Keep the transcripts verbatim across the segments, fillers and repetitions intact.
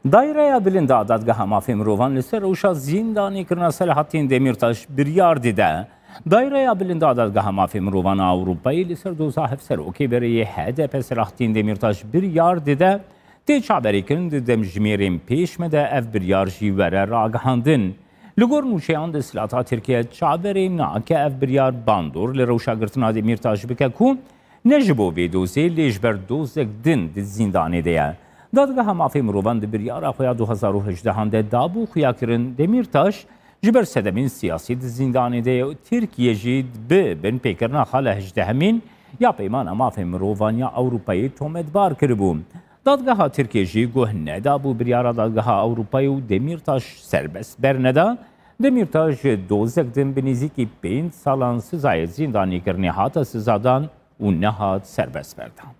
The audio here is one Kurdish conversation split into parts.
Daireya Bilind a Dadgeha Mafê Mirovan li ser rewşa zîndanîkirina Selahattîn Demîrtaş biryar dide. Daireya Bilind a Dadgeha Mafê Mirovan a Ewropayê li ser doza hevserokê berê yê H D P Selahattîn Demîrtaş biryar dide, tê çaverêkirin di demjimêrên pêş me de ev biryar jî were ragihandin. Li gor nûçeyan, desthilata Tirkiye çaverê nake ev biryar bandor li rewşa girtina Demîrtaş bike ku ne ji bo vê dozê, lê ji ber dozek din di zîndanê de ye. Dadgeha Mafê Mirovan di biryara xwe ya du hezar û hejdehan de dabû xuyakirin, Demîrtaş ji ber sedemên siyasî di zîndanê de ye û Tirkiye jî bi binpêkirina xala hejdehemîn ya Peymana Mafê Mirovan ya Ewropayê tometbar kiribû. Dadgeha Tirkiye jî guh nedabû biryara Dadgeha Ewropayê û Demîrtaş serbest berneda. Demîrtaş ji dozek din bi nêzîkî pênc salan sizayê zîndanîkirinê hate sizadan û nehat serbest berdan.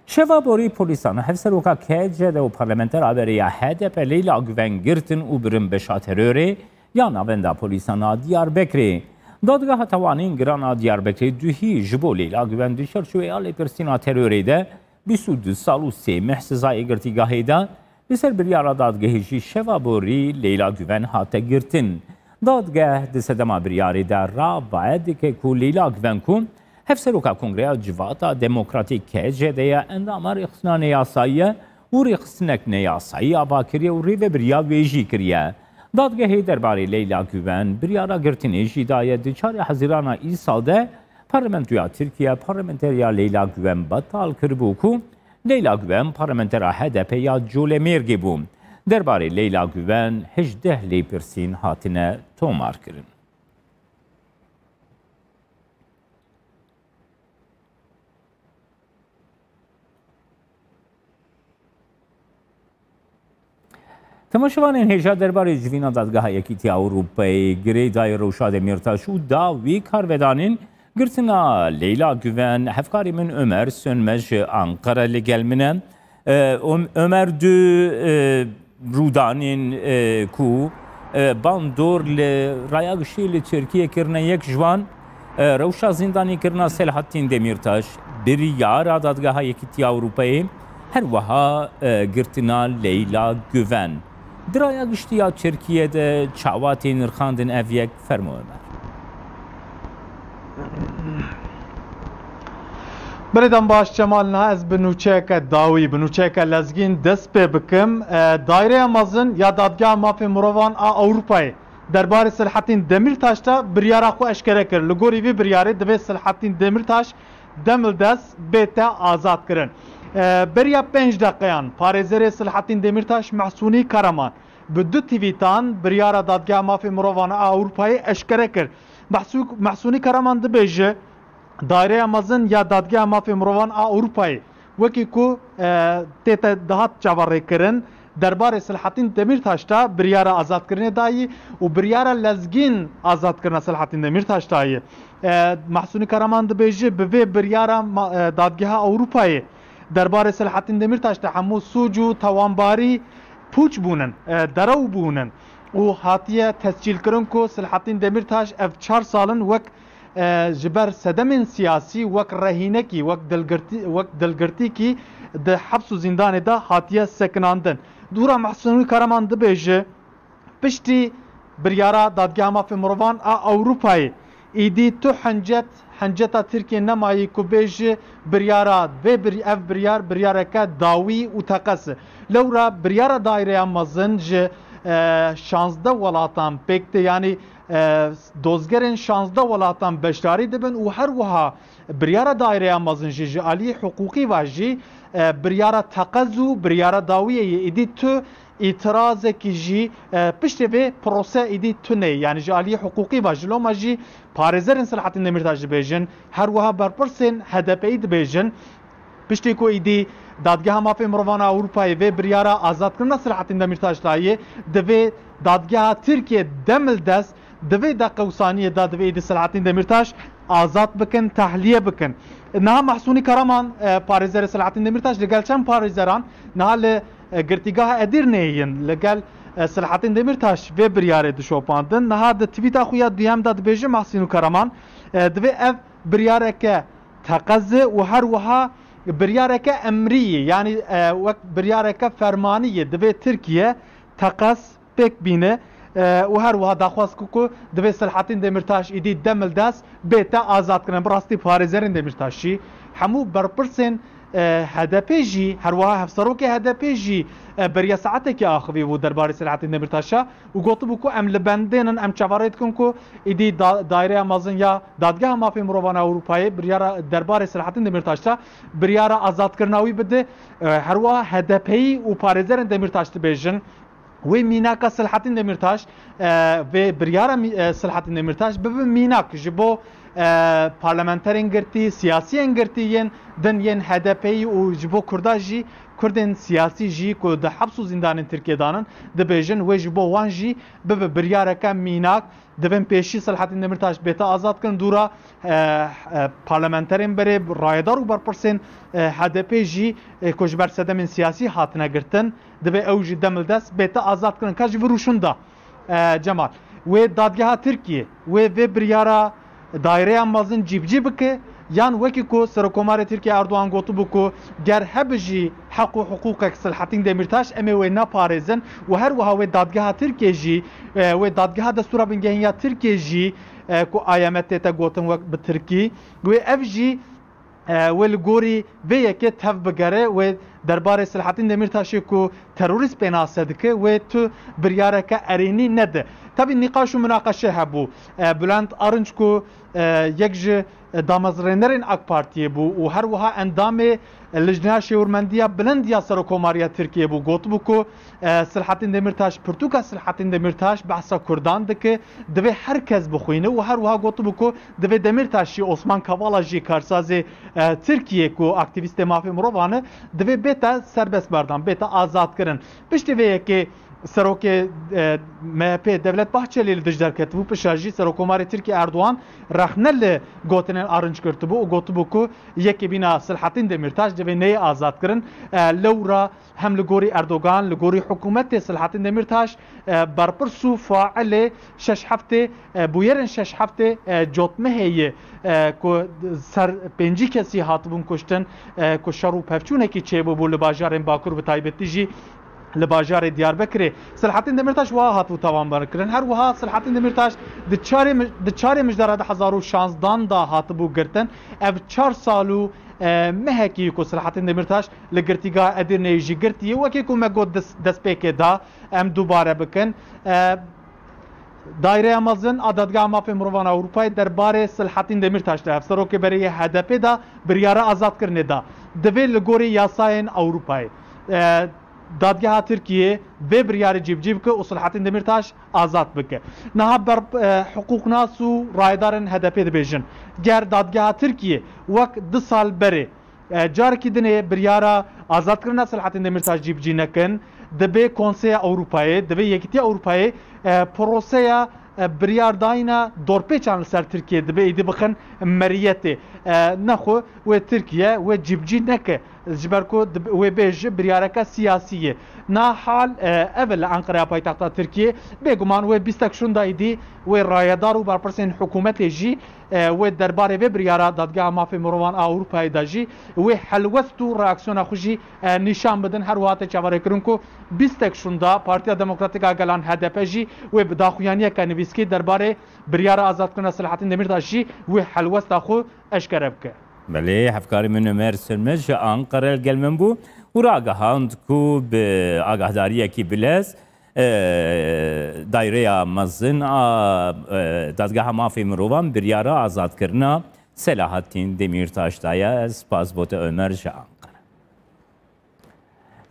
Şeva borî polîsan hevseroka K C D û parlamentera berê ya H D P Leyla Güven girtin û birin beşa terorê ya Navenda Polîsan a Diyarbekirê. Dadgeha Tewanên Giran a Diyarbekirê duhî ji bo Leyla Güven di çarçoveya lêpirsîna terorê de bîst û du sal û sê meh sizayê girtîgehê da. Li ser biryara dadgehê jî şeva borî Leyla Güven hate girtin. Dadgeh di sedema biryarê de ravaye dike ku Leyla Güven ku hevseroka Kongreya Civata Demokratîk K C D ye, endama rêxistina neyasayî ye û rêxistinek neyasayî ava kiriye û rêvebiriya wê jî kiriye. Dadgehê derbarê Leyla Güven biryara girtinê jî daye. Di çarê Hezîrana îsal de Parlamentoya Tirkiye parlamenteriya Leyla Güven betal kiribû ku Leyla Güven parlamentera H D P ya Colemêrgê bû. Derbarê Leyla Güven hejdeh lêpirsîn hatine tomarkirin. Temaşevanên hêja, derbarê civîna Dadgeha Yekîtiya Ewropayê, girêdayî rewşa Demîrtaş û dawî karvedanên girtina Leyla Güven, hevkarê min Ömer Sönmez ji Ankara li gel min e. E, Öm-, Ömer, du, e, rûdanên, e, ku, e, bandor li raya giştî li Tirkiye kirine, yek ji wan, e, rewşa zîndanîkirina Selahattîn Demîrtaş, biryara Dadgeha Yekîtiya Ewropayê, her wiha, e, girtina Leyla Güven. Di raya giştî ya Tirkiye de çawa tê nirxandin ev yek? Fermo Ömer. Belê, dem baş Cemal, niha ez bi nûçeyeke dawî, bi nûçeyeke lezgîn dest pê bikim. E, Daireya Mezin ya Dadgeha Mafê Mirovan a Ewropayê derbarê Selahattîn Demîrtaş de biryara xwe eşkere kir. Li gorî vî biryarê divê Selahattîn Demîrtaş demildest bête azad kirin. E, beriya pênc deqeyan parêzerê Selahattîn Demîrtaş Mehsûnî Karaman bi du twîtan biryara Dadgeha Mafê Mirovan a Ewropayê eşkere kir. Mehsû-, Mehsûnî Karaman dibêje, Daireya Mezin ya Dadgeha Mafê Mirovan a Ewropayê, wekî ku, e, tête dihat çaverêkirin, derbarê Selahattîn Demîrtaş de biryara azadkirinê dayî û biryara lezgîn azadkirina Selahattîn Demîrtaş dayî. E, Mehsûnî Karaman dibêje, bi vê biryara ma-, e, Dadgeha Ewropayê derbarê Selahattîn Demîrtaş de hemû sûc û tawanbarî pûç bûnin, e, derew bûnin û hatiye tescîlkirin ku Selahattîn Demîrtaş ev çar sal in wek, e, ji ber sedemên siyasî, wek rehînekî, wek dilgirtî-, wek dilgirtîkî di heps û zîndanê de hatiye sekinandin. Dûra Mehsûnî Karaman dibêje, piştî biryara Dadgeha Mafê Mirovan a Ewropayê, îdî tu hincet, hinceta Tirkiyê nemayî ku bêje biryara vê bir-, ev biryar, biryareke dawî û teqez e. Lewra biryara Daireya Mezin ji, e, şazdeh welatan pêk tê, yanî, e, dozgerên şazdeh welatan beşdarî dibin û her wiha biryara Daireya Mezin jî ji aliyê hiqûqî ve jî, e, biryara teqez û biryara dawiyê ye. Îdî tu îtirazekî jî, e, piştê vê prose îdî tune ye. Yanî ji aliyê hiqûqî ve ji loma jî parêzerên Selahattîn Demîrtaş dibêjin, her wiha berpirsên H D P'yî dibêjin, piştê ku îdî Dadgeha Mafê Mirovan a Ewropayê vê biryara azadkirina Selahattîn Demîrtaş dayê, divê dadgeha Tirkiye demildest di vê deqe û saniyê de divê êdî Selahattîn Demîrtaş azad bikin, tehliye bikin. Niha Mehsûnî Karaman, e, parêzerê Selahattîn Demîrtaş li gel çend parêzeran niha li, e, girtîgeha Edîrneyê yin li gel, e, Selahattîn Demîrtaş vê biryarê dişopandin. Niha di twîta xwe ya duyem de dibêje Mehsûnî Karaman, e, divê ev Biryareke teqez e û her wiha biryareke emrî ye, yanî, e, wek biryareke fermanî ye. Divê Tirkiye teqez pêk bîne, e, û her wiha daxwaz ku, ku divê Selahattin Demirtaş îdî demildest bête azadkirin. Bi rastî parêzerên Demirtaş jî, hemû berpirsên, e, H D P jî, her wiha hevserokê H D P jî, e, beriya saetekê axivî bû derbarê Selahattin Demirtaşa û gotibû ku em li bendê nin, em çaverê dikin ku îdî da-, daireya mezin ya Dadgeha Mafê Mirovan a Ewropayê biryara derbarê Selahattin Demirtaş de biryara azadkirina wî bide. E, her wiha H D P'yî û parêzerên Demirtaş dibêjin, wê mînaka Selahattin Demirtaş, e, vê biryara mî-, e, Selahattin Demirtaş bibe mînak ji bo, e, parlamenterên girtî, siyasiyên girtî yên din yên H D P'yî û ji bo Kurda jî, Kurdên siyasî jî ku di heps û zîndanên Tirkiyê de nin, dibêjin wê ji bo wan jî bibe biryareke mînak. Divên pêşî Selahattin Demirtaş bête azad kirin, dûra, e, e, parlamenterên berê, rayedar û berpirsên, e, H D P jî, e, ku ji ber sedemên siyasî hatine girtin, divê ew jî demildest bête azad kirin. Ka ji vî rûşin de, e, Cemal, wê dadgeha Tirkiyê, wê vê biryara daireya mezin cîbicî bike, yan wekî ku Serokkomarê Tirkiyê Erdogan gotibû ku ger hebe jî heq û hiqûqek Selahattin Demirtaş, em ê wê neparêzin û her wiha wê dadgeha Tirkiyê jî, e, wê dadgeha Destûra Bingehîn ya Tirkiyê jî, e, ku A Y M tête gotin wek bi tirkî, wê ev jî, e, wê li gorî vê yekê tev bigere, wê derbarê Selahattin Demirtaşê ku terorîst pênase dike, wê tu biryareke erênî nede. Tabî nîqaş û minaqeşe hebû. E, Bülent Arınç ku, e, yek ji damezrênerên AK Partiyê bû û her wiha endamê Lijneya Şêwirmendiya Bilind ya Serokkomariya Tirkiyê bû, gotibû ku, e, Selahattin Demirtaş, pirtûka Selahattin Demirtaş behsa Kurdan dike, divê her kes bixwîne û her wiha gotibû ku divê Demirtaş jî, Osman Kavala jî, karsazê, e, Tirkiyê ku aktîvîstê mafê mirovan e, divê bête serbest berdan, bête azad kirin. Piştî vê yekê serokê, e, M H P Devlet Bahçelî li dij derketibû, pişa jî Serokkomarê Tirkiyê Erdogan rexne li gotinên Arınç girtibû û gotibû ku yekê bîna Selahattin Demirtaş divê neyê azad kirin. E, lewra hem li gorî Erdogan, li gorî hikûmetê Selahattin Demirtaş, e, berpirs û failê şeş heftê, e, bûyerên şeş heftê, e, cotmehê ye, e, ku ser pêncî kesî hatibûn kuştin, e, ku şer û pevçûnekî çêbûbû li bajarên Bakur, bi taybetî jî li bajarê Diyarbekirê. Selahattin Demirtaş wiha hatibû tawanbarkirin. Her wiha Selahattin Demirtaş di çarê mij-, di çarê mijdara du hezar û şazdan de hatibû girtin. Ev çar sal û, e, mehekî ku Selahattin Demirtaş li girtîgeha Edirneyê jî girtiye. Wekî ku me got des-, destpêkê de, em dubare bikin. E, Daireya Mezin a Dadgeha Mafê Mirovan a Ewropayê derbarê Selahattin Demirtaş de, hevserokê berê yê H D P de, biryara azadkirinê da. Divê li gorî yasayên Ewropayê, e, Dadgeha Tirkiyê vê biryarê cîbicî bike û Selahattin Demirtaş azad bike. Niha ber, e, hiqûqnas û rayedarên H D P dibêjin, ger Dadgeha Tirkiyê wek du sal berê, e, carekî dinê biryara azadkirina Selahattin Demirtaş cîbicî nekin, divê Konseya Ewropayê, divê Yekîtiya Ewropayê, e, proseya, e, biryardayîna dorpêçan li ser Tirkiyê divê êdî bixin meriyetê. E, nexwe wê Tirkiye wê cîbicî neke, ji ber ku dib-, wê bêje biryareke siyasî ye. Na hal, e, ev e li Enqereya paytexta Tirkiyê. Bêguman wê bîstek şûnda êdî wê rayedar û berpirsên hikûmetê jî, e, wê derbarê vê biryara Dadgeha Mafê Mirovan a Ewropayê de jî wê helwest û reaksiyona xwe jî, e, nîşan bidin. Her wiha tê çaverêkirin ku bîstek şûnda Partiya Demokratîk a Gelan, H D P, jî wê bi daxuyaniyeke nivîskî derbarê biryara azadkirina Selahattin Demirtaş jî wê helwesta xwe eşkere bike. Belê, hevkarê min Ömer Sönmez ji Ankara li gel min bû û ragihand ku bi agahdariyekî bilez, e, Dayreya Mezin a, e, Dadgeha Mafê Mirovan biryara azadkirina Selahattin Demirtaş daye. Ez spas bo te Ömer ji Ankara.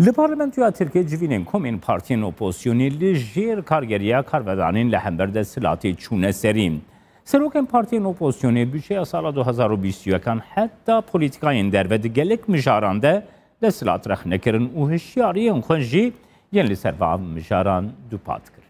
Li Parlamentoya Tirkiyê civînên komên partiyên opozisyonê li jêr kargeriya karvedanên li hember desthilatê çûne serî. Serokên partiyên opozisyonê budjeya sala du hezar û bîst û yekan heta polîtîkayên derve di gelek mijaran de desthilat rexne kirin û hişyariyên xwe jî yên li ser van mijaran dupat kirin.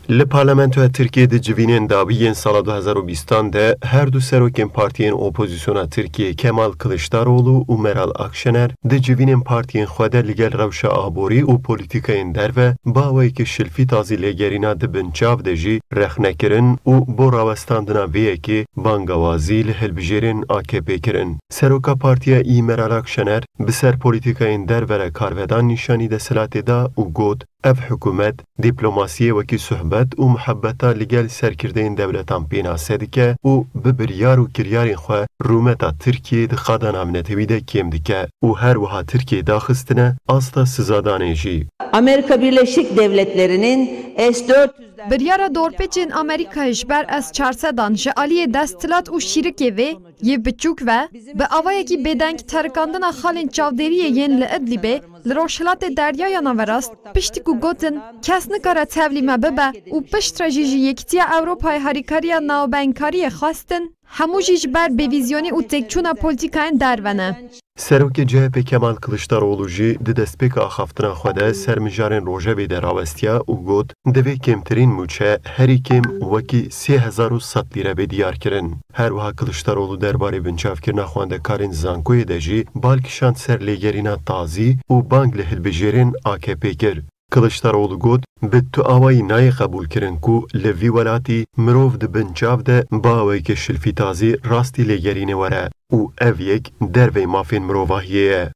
Li Parlamentoya Tirkiyê di civînên dawî yên sala du hezar û bîstan de her du serokên partiyên opozisyona Tirkiyê Kemal Kiliçdaroğlu û Meral Akşener di civînên partiyên xwe de li gel rewşa aborî û polîtîkayên derve bi awayekî şilfîtazî lêgerîna di binçav de jî rexne kirin û bo rawestandina vê yekê bangawazî li hilbijêrên A K P kirin. Seroka partiya Î Meral Akşener bi ser polîtîkayên derve re karvedan nîşanî desthilatê da û got, Ev hikûmet, dîplomasiyê wekî suhbet û muhebeta li gel serkirdeyên dewletan pênase dike û bi biryar û kiryarên xwe rûmeta Tirkiyeyê di qada navnetewî de kêm dike û her wiha Tirkiyeyê daxistine asta sizadanê jî. Amerika Birleşik Devletleri'nin S dört yüz Biryara dorpêçên Amerîkayê ji ber S çar sedan ji aliyê desthilat û şîrikê vê yê biçûk ve, bi avayekî bêdeng terikandina xalên çavdêriyê yên li Idlîbê li rojhilatê Deryaya Naverast, piştî ku gotin, kes nikare tevlî me bibe û piştre jî ji Yekîtiya Ewropayê harîkariya navbeynkariye xwestin, hemû jî ji ber bêvîzyonî û têkçûna polîtîkayên derve ne. Serokê C H P Kemal Kiliçdaroğlu jî di destpêka axaftina xwe de ser mijarên rojevê de rawestiya û got, divê kêmtirîn mûçe herî kêm wekî sê hezar û sed lîre bê diyarkirin. Her wiha Kiliçdaroğlu derbarê binçavkirina xwendekarên zankoyê de jî bal kişand ser lêgerîna tazî û bang li hilbijêrên A K P kir. Kiliçdaroğlu got, bi tu awayî nayê qebûlkirin ku li vî welatî mirov di binçav de bi awayekî şilfîtazî rastî lêgerînê were û ev yek derveyî mafên mirovahiyê ye.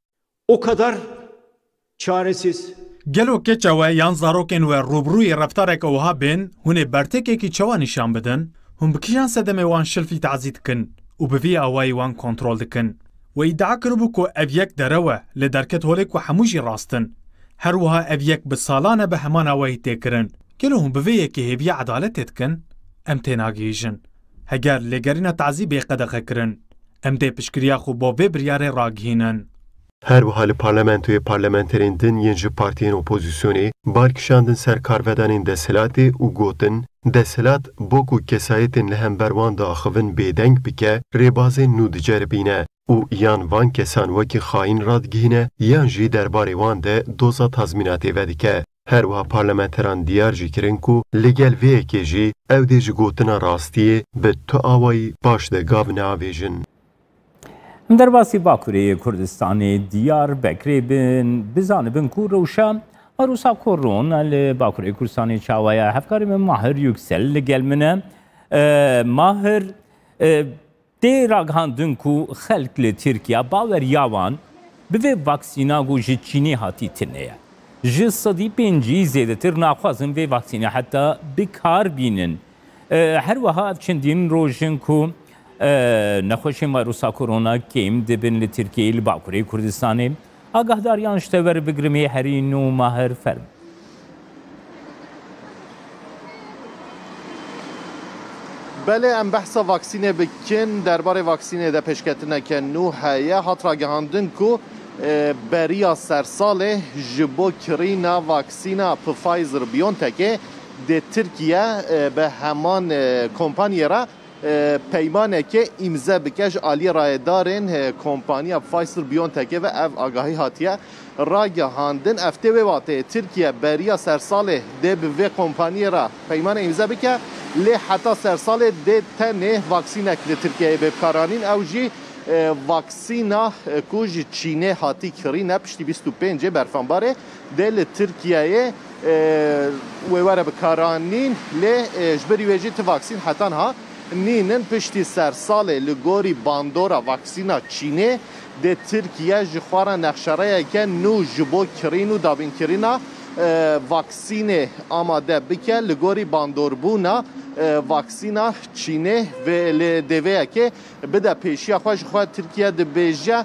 O kadar çaresiz. Gelo keça we yan zarokên we rûbirûyê reftareke wiha bên, hûn ê bertekekî çawa nîşan bidin? Hûn bi kîjan sedemê wan şilfîtazî dikin û bi vî awayî wan kontrol dikin? We îdia kiribû ku ev yek derew e, lê derket holê ku hemû jî rast in. Her wiha ev yek bi salan e bi heman awayî tê kirin. Gelo hûn bi vê yekê hêviya edaletê dikin? Em tênagihîjin. Heger lêgerîna tazî bê qedexekirin, em dê piştgiriya xwe bo vê biryarê ragihînin. Her wiha li parlamentoyê parlamenterên din yên ji partiyên opozisyonê bal kişandin ser karvedanên desthilatê û gotin, desthilat bo ku kesayetên li hember wan diaxivin bêdeng bike, rêbazên nû diceribîne û yan van kesan wekî xayîn radigihîne yan jî derbarê wan de doza tazmînatê vedike. Her wiha parlamenteran diyar jî kirin ku li gel vê yekê jî ew dê ji gotina rastiyê bi tu awayî paş de gav neavêjin. Em derbasî Bakurê Kurdistanê Diyarbekirê bin, bizanibin ku rewşa Arûsa Korona li Bakurê Kurdistanê çawa ye. Hevkarê min Mahir Yüksel li gel min e. E, Mahir, e, tê ragihandin ku xelk li Tirkiye baweriya wan bi vê vaksîna ku ji Çînê hatî tune ye. Ji sedî pêncî zêdetir naxwazin vê vaksînê heta bi kar bînin. E, her wiha ev çendîn roj in ku, e, nexweşên vayrusa korona kêm dibin li Tirkiyeyê, li Bakurê Kurdistanê. Agahdariyan ji te werbigirim ê herî nû Mahir, ferm. Belê, em behsa vaksînê bikin. Derbarê vaksînê de pêşketineke nû heye. Hat ragihandin ku, e, beriya sersalê ji bo kirîna vaksîna Pfizer-BioNTechê dê Tirkiye, e, bi heman, e, kompanyê re, e, peymanekê îmze bike. Ji aliyê rayedarên, e, kompanya Pfizer-BioNTechê ve ev agahî hatiye ragihandin. Ev tê wê wateyê, Tirkiye beriya sersalê dê bi vê kompanyê re peymanê îmze bike, lê heta sersalê dê tenê vaksînek li Tirkiyeyê bê bikaranîn. Ew jî, e, vaksîna, e, ku ji Çînê hatî kirîne piştî bîst û pêncê berfanbarê dê li Tirkiyeyê, e, wê were bikaranîn, lê, e, ji berî wê jî ti vaksîn heta niha nînin. Piştî sersalê li gorî bandora vaksîna Çînê dê Tirkiye ji xwe re nexşereyeke nû ji bo kirîn û dabînkirina, e, vaksînê amade bike. Li gorî bandorbûna, e, vaksîna Çînê vê, lê dê vê yekê bide pêşiya xwe. Ji xwe Tirkiye dibêje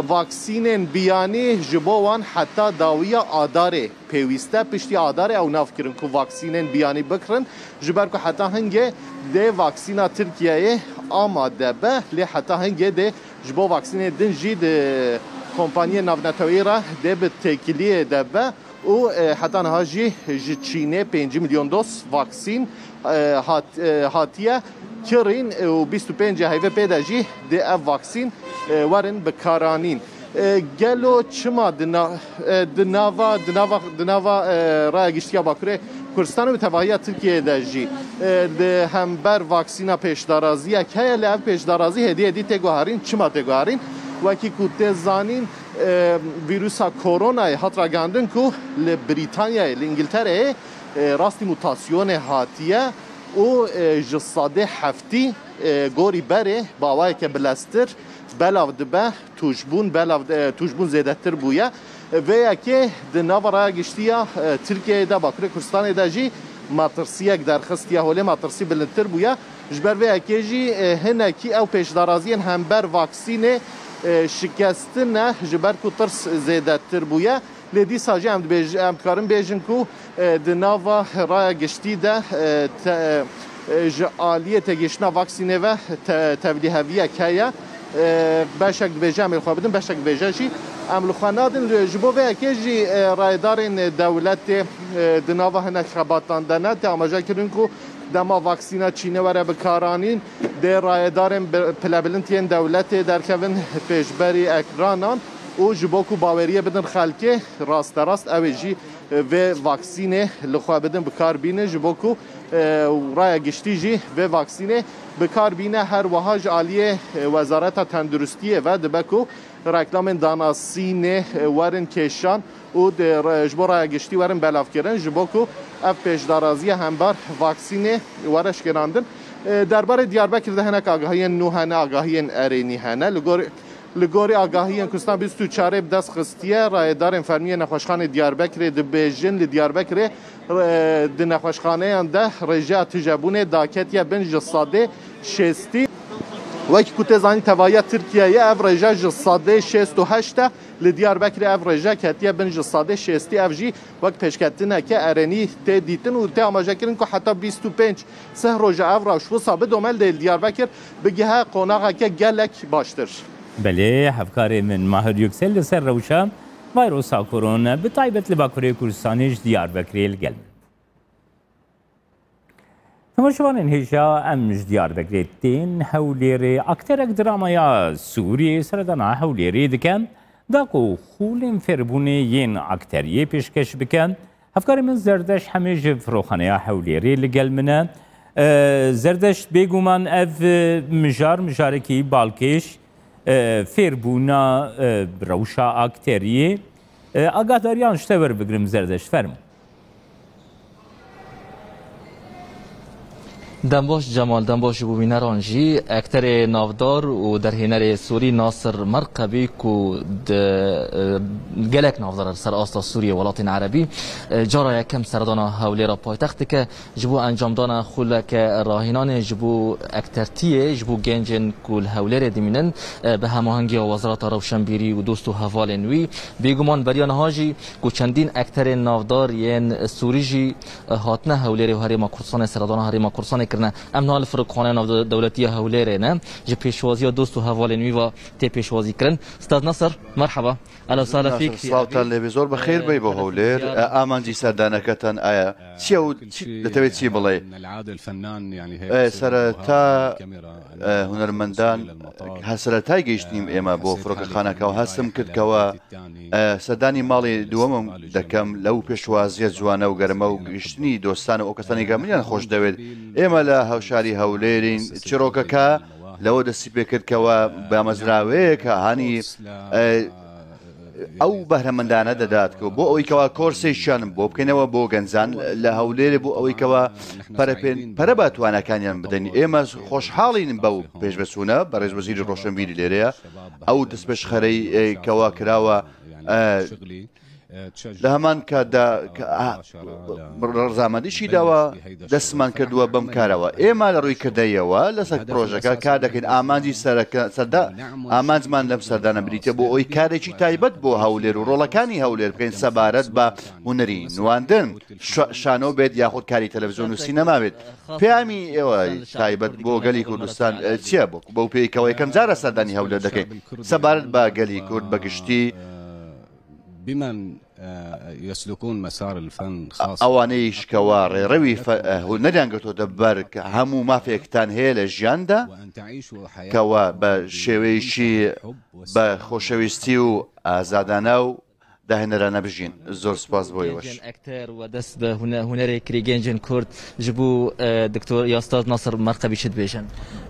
vaksînên biyanî ji bo wan heta dawiya Adarê pêwîst e. Piştî Adarê ew nav kirin ku vaksînên biyanî bikirin. Ji ber ku heta hingê dê vaksîna Tirkiyeyê amade be, lê heta hingê dê ji bo vaksînê din jî di kompanyê navneteweyî re dê bi têkiliyê de be û, e, heta niha jî ji Çînê pêncî milyon doz vaksîn, e, hat-, e, hatiye kirîn, e, û bîst û pêncê heyvê pê de jî dê ev vaksîn, e, werin bikaranîn. E, gelo çima di na-, e, di nava, di nava, di nava, e, raya giştiya Bakurê Kurdistan û tevahiya Tirkiyeyê de jî, e, li hember vaksîna pêşdaraziyek heye, lê ev pêşdarazî hêdî hêdî tê guherîn. Çima tê guherîn? Wekî ku tê zanîn, e, vîrusa koronayê hat ragihandin ku li Brîtanyayê, li Îngiltereyê, e, rastî mutasyonê hatiye û, e, ji sedê heftî, e, gorî berê bi awayeke bileztir belav dibe, tûjbûn belav, e, tûjbûn zêdetir bûye. Vê yekê di nava raya giştî ya, e, Tirkiyeyê de, Bakurê Kurdistanê de jî metirsiyek derxistiye holê, metirsî bilindtir bûye. Ji ber vê yekê jî, e, hinekî ew pêşdaraziyên hember vaksînê, e, şikestin e, ji ber ku tirs zêdetir bûye. Lê dîsa jî em dibêj-, em dikarin bêjin ku, e, di nava raya giştî de, e, te-, e, ji aliyê têgihiştina vaksînê ve te-, tevlîheviyek heye. E, beşek dibêje em ê li xwe bidin, beşek dibêje jî em li xwe nadin. Li, ji bo vê yekê jî, e, rayedarên dewletê, e, di nava hinek xebatan de ne. Tê amaje kirin ku dema vaksîna Çînê were bikaranîn, dê rayedarên bi-, pilebilind yên dewletê derkevin pêşberî ekranan û ji bo ku baweriyê bidin xelkê, rasterast ew ê jî vê vaksînê li xwe bidin, bi kar bînin, ji bo ku, e, raya giştî jî vê vaksînê bi kar bîne. Her wiha ji aliyê, e, Wezareta Tenduristiyê ve dibe ku reklamên danasînê, e, werin kêşan û di re-, ji bo raya giştî werin belavkirin, ji bo ku ev pêşdaraziya hember vaksînê were şikêrandin. E, derbarê Diyarbekir de hinek agahiyên nû hene, agahiyên erênî hene. Li gor, li gorî agahiyên ku stan bîst û çarê bi dest xistiye, rayedarên fermî yê nexweşxanê Diyarbekirê dibêjin, li Diyarbekirê, e, di nexweşxaneyan de rêjeya tijebûnê daketiye bin ji sedê şêstî. Wekî ku tê zanîn, tevahiya Tirkiyeyê ev rêje ji sedê şêst û heşt e. Li Diyarbekirê ev rêje ketiye bin ji sedê şêstî. Ev jî wek pêşketineke erênî tê dîtin û tê amajekirin ku heta bîst û pênc sih roja ev rewş wisa bidome, lê li Diyarbekir bigihe qonaxeke gelek baştir. Belê, hevkarê min Mahir Yüksel li ser rewşa vayrosa korona, bi taybet li Bakurê Kurdistanê ji Diyarbekirê li gel min. Temaşevanên hêja, em ji Diyarbekirê tên Hewlêrê. Akterek dramaya Sûriyê seredana Hewlêrê dike, da ku xûlên fêrbûnê yên akteriyê pêşkeş bike. Hevkarê min Zerdeş Hemî ji firoxaneya Hewlêrê li gel min e. E, Zerdeş, bêguman ev, e, mijar, mijarekî balkêş, e, fêrbûna, e, rewşa akteriyê. E, agahdariyan ji te werbigirim Zerdeş, fermo. Dem baş Cemal, dem baş ji bo bîneran jî. Ekterê navdar û derhênerê Sûrî Nasir Merqebî ku di, e, gelek navdar li ser asta Sûriyê welatên Erebî, e, cara yekem serdana Hewlêra paytext dike. Ji bo encamdana xuleke rahînanê ji bo ektertiyê, ji bo gencên ku li Hewlêrê dimînin, e, bi hemahengiya Wezareta Rewşenbîrî û dost û hevalên wî, bêguman beriya niha jî ku çendîn ekterên navdar yên Sûrî jî, e, hatine Hewlêrê û Herêma Kurdistanê, seredana Herêma Kurdistanê kirine. Em niha li Firokxaneya Navdewletî ya Hewlêrê ne, ji pêşwaziya dost û hevalên wî ve tê pêşwazî kirin. Stad Nasir, merheba. Ehlen we sehlen fîk. Slavtan lê be, zor bi xêr bey bo Hewlêr. E, amancî serdaneketen aya çi ye û çi, li te wê çi biڵێ? E, sereta, e, hunermendan, her sereta gihiştîm ême bo firokexaneke û hestim kir kewa, e, serdanî malê duwemim dekem lew pêşwaziya ciwane û germe û gihiştinî dostan û ew kesanî ke min yan xweş dewêt. Ême li hewşarî Hewlêrîn, çirokeke lewe destî pê kir kewa bi amezraweyeke hanî, e, ew behremendane dedat ku bo ewî kewa korsê şan bo bikênewe bo genzan li Hewlêrê bo ewî kewa pere pê, pere ba tuwanekaniyan bidin. Ême xweşhalîn bew pêşvesûne, berêz wezîrî roşenbîrî lêrê ye. Ew destpêşxerey, e, kewa kirawe, e, li heman ka da, ka, a, rizamendî şî dawa, destman kiriwe bim karewe. Ême li rûyê kirdeyewe li ser projeke kar dikin. Amancî sereke, serda, amancman lem serdana birîte bo ewî karekî taybet bo Hewlêr û rolekanî Hewlêr bikin sebaret ba hunerî, nûwandin, şa-, şano bêt yaxud karî televîzyon û sînema bêt. Peyamî êwe taybet bo gelî Kurdistan, e, çi ye bo? Bo pêkewê yekem cara serdanî Hewlêr dikin. Sebaret ba gelî Kurd bi giştî. بمن، آه، يسلكون مسار الفن خاصة. Ewanê îşkewa rêrewî fe-, e, huneriyan girtote ber, ke hemû mafêktan heye li jiyan de, وأن تعيشوا حياة kewa bi şêweyekî bi xoşewîstî û azadane û dehênere nebijîn. Zor spas bo yê weş. Gencên ekter we dest bi hune-, hunerê kirî gencên Kurd ji bo, e, Doktor ya Stad Nasir Merqebî çi dibêjin?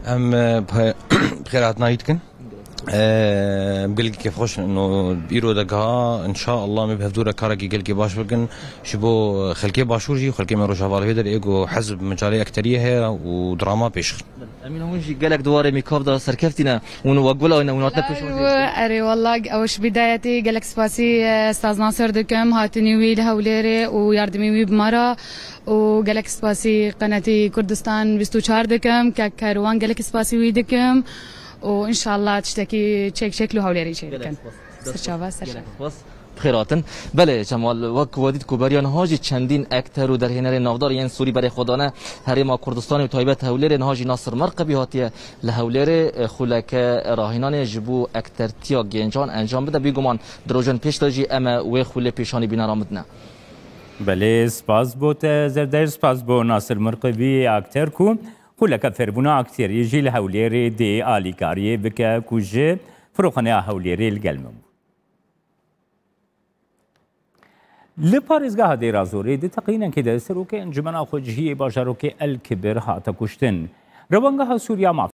Em e, bi bi xêr hatina wî dikin. E, Em gelkî kêfxweş in û îro de giha, inşaallah, em ê bi hevdû re karekî gelkî baş bikin. Ji bo xelkê Başûr jî, xelkê me Rojava li vê derê ê ku hez bi micalê ekteriyê heye û drama pêş xin. Emîn, hûn jî gelek di warê mîkab de serkeftî ne. Hûn wek gula ne, hûn hatine pêşwazî. Erê, erê, wallah, ew ji bidayetê gelek spasî, e, Staz Nasir dikim, hatinî wî li Hewlêrê û yardimî wî bi me re û gelek spasî Qenetî Kurdistan bîst û çar dikim, kek Kerwan gelek spasî wî dikim û inşallah tiştekî çêk çêk li Hewlêrê çê dikin. Sirçava, ser. Gelek spas. Bi xêr hatin. Belê Cemal, wek we dît ku beriya niha jî çendîn ekter û derhênerên navdar yên Sûrî berê xwe dane Herêma Kurdistanê û taybet Hewlêrê, niha jî Nasir Merqebî hatiye li Hewlêrê, e, xuleke rahînanê ji bo ektertiya gencan encam bide. Bîguman di rojên pêş de jî em ê wê xulê pêşanî bîne ramidine. Belê, spas bo te Zerdeyr, spas bo Nasir Mirqibî akter ku xuleke fêrbûna akterî jî li Hewlêrê dê alîkariyê bike ku ji firoxaneya Hewlêrê li gel min bû. Li parêzgeha Dêra Zorê di teqînekê de serokê Encumena Xwecihiyê bajarokê El Kibir hate kuştin. Rewangeha Sûriya Maf